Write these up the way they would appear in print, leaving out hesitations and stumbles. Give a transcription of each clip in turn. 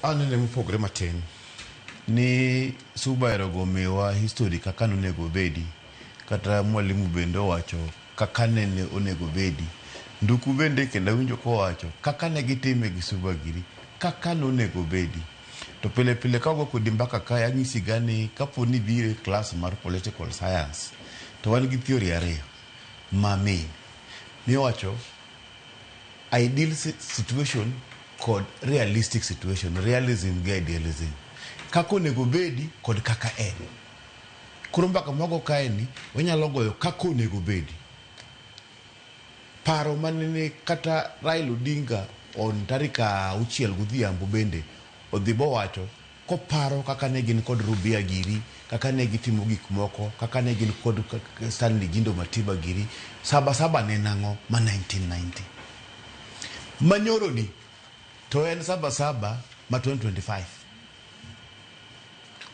Anene mopogore matin ni Suba erogo miwa history kaka nonego obedi, kata mwalimu bende owacho kaka nene onego obedi. Nduku bende kendo awinjo kowacho kaka ne gitime gi Suba giri kaka nonego obedi. To pile pile ka wago kodi mbaka kae, anyisi ga ni kapo ni ibiro e class mar political science, to wan gi theory ariyo ma main miwacho ideal situation kod realistic situation, realism gi idealism, kaka onego obedi kod kaka en. Koro mbaka mwago kae ni wanyalo goyo kaka onego obedi. Paro manene kata Raila Odinga on tarik 6 godhiambo bende odhi bowacho koparo kaka ne gin kod Rubia giri, kaka ne gitimo gik moko, kaka ne gin kod Stanley Gindo Matiba giri. Saba Saba ne nang'o ma 1990 manyoro ni to en Saba Saba ma 2025.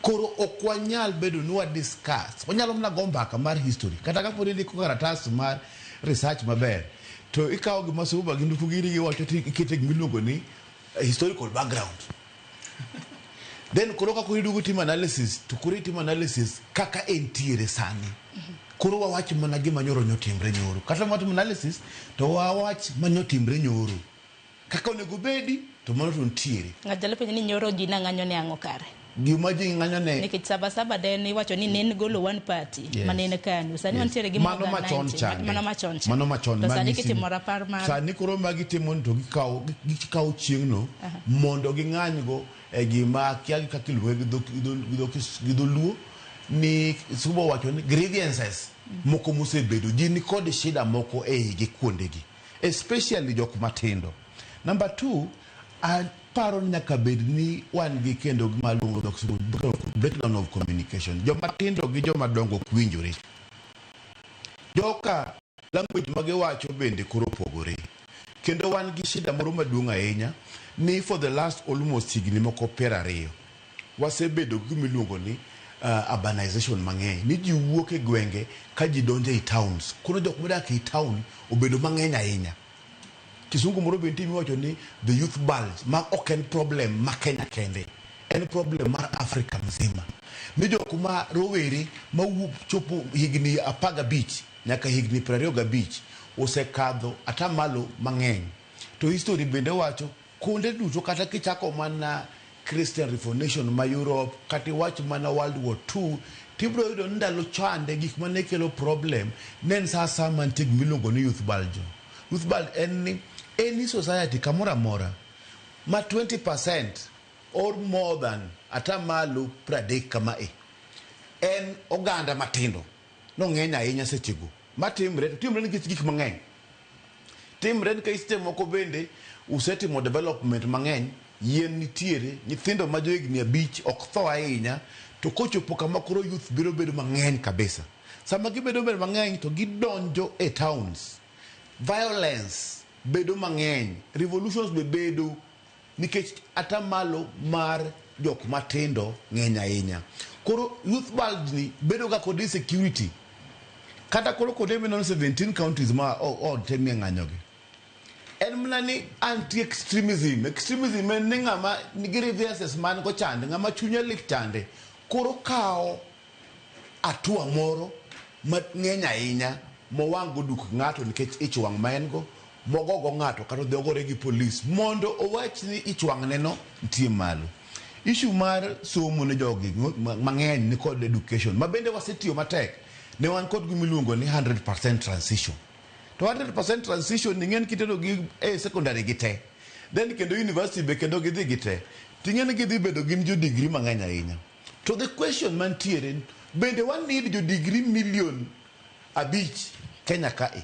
Koro ok wanyal bedo ni wa discuss, wanyalo mana go mbaka mar history. Kata kapo ni indiko karatas mar research maber, to ikawo gima Suba gi Nduku giri giwacho to ikete gima iluongo ni historical background. Then koro ka koro iduogo timo analysis, to koro itimo analysis kaka entiere sani. Koro wawach mana gima nyoro nyotimre nyoro. Kata watimo analysis to wawach manyotimre nyoro kaka onego bedi, to mano to ntiere. Ng'ato nyalo penjo ni nyoro ji nang'anyo ne ang'o kare? Gima ji ng'anyo ne Nikech Saba Saba de en iwacho ni ne en golo one party mane en KANU. Sani wantiere gi mano more than machon 90. Chande. Mano machon cha. Mano machon. To sani manyisi kitimo rapar mar sani koro magi timo ni to gikawo chieng'no mondo ging'anygo e gima akia gi kaka iluonge gi dholuo ni Suba owacho ni grievances moko mosebedo. Ji ni kod shida moko e igi kuondegi, especially jok matindo. Number two, aparo ni nyaka bed ni wan gi kendo gima luongo dho kisungu breakdown of communication. Joma tindo gi joma dongo ok winjore. Joka language ma giwacho bende koro opogore. Kendo wan gi shida moro maduong' ahinya ni for the last almost higni moko 20 wasebedo gi gima iluongo ni urbanization mang'eny, ni ji wuok e gwenge ka ji donjo ei towns. Koro jok modak ei town obedo mang'eny ahinya. Kisungu moro be nitie miwacho ni the youth bulge, ma ok en problem ma Kenya kende, en problem mar Afrika mzima, ni jok ma rowere ma wuok chopo higni 15 nyaka higni 25 osekadho atamalo mang'eny. To history bende wacho kuonde duto, kata kichako mana Christian Reformation ma Europe, kata iwach mana World War II, tibiro yudo ni ndalo chande gik mane kelo problem ne en sa asaya mantie gima iluongo ni youth bulge. Youth bulge en ni any society kamoro amora ma 20% or more than atamalo 30 kama e en oganda matindo nong'eny ahinya sechego matimre. To timre nikech gik mang'eny timre, nikech seche moko bende usetimo development mang'eny, yien nitiere, nyithindo ma johigni 5 ok tho ahinya. To kochopo kama koro youth biro bedo mang'eny kabisa, sama gibedo bedo mang'eny to gidonjo e towns, violence bedo mang'eny, revolutions be bedo nikech atamalo mar jok matindo ng'eny ahinya. Koro youth bulge ni bedo ga kod insecurity. Kata koro kuonde mineno 17 counties ma otemie ng'anyogi, en mana ni anti extremism. Extremism en ni ng'ama nigi grievances man go chande, ng'ama chunye lit chande, koro kawo hatua moro mang'eny ahinya mowang' go duk ng'ato nikech ich wang' ma en go, mogogo ng'ato kata odhi ogore gi polis mondo owach ni ich wang'ne no nitie malo. Issue mar somo ne jogi mang'eny ni kod education ma bende wasetiyo matek ne wan kod gima iluongo ni 100% transition. To 100% transition ing'en kitero gi e secondary gi te, then kendo university be kendo gidhi gi te, ting'e ni gidhi bedo gin jo degree mang'eny ahinya. To the question mantiere, bende wa need jo degree milion 5 Kenya kae?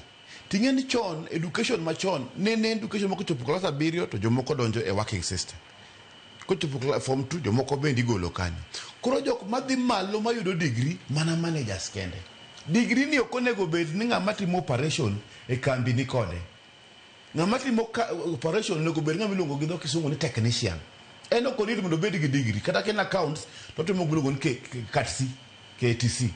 Ting'e ni chon education machon ne education ma kochopo klas 7 to jomoko donjo e working system, kochopo form 2 jomoko bende igolo kanyo. Koro jok madhi malo mayudo degree mana managers kende. Degree ni ok onego bed ni ng'ama timo operation e kambi ni kode. Ng'ama timo operation onego bed ng'ama iluongo gi dho kisungu ni technician. En ok onid mondo obed gi degree. Kata ka en accounts to otimo gima iluongo ni KTC.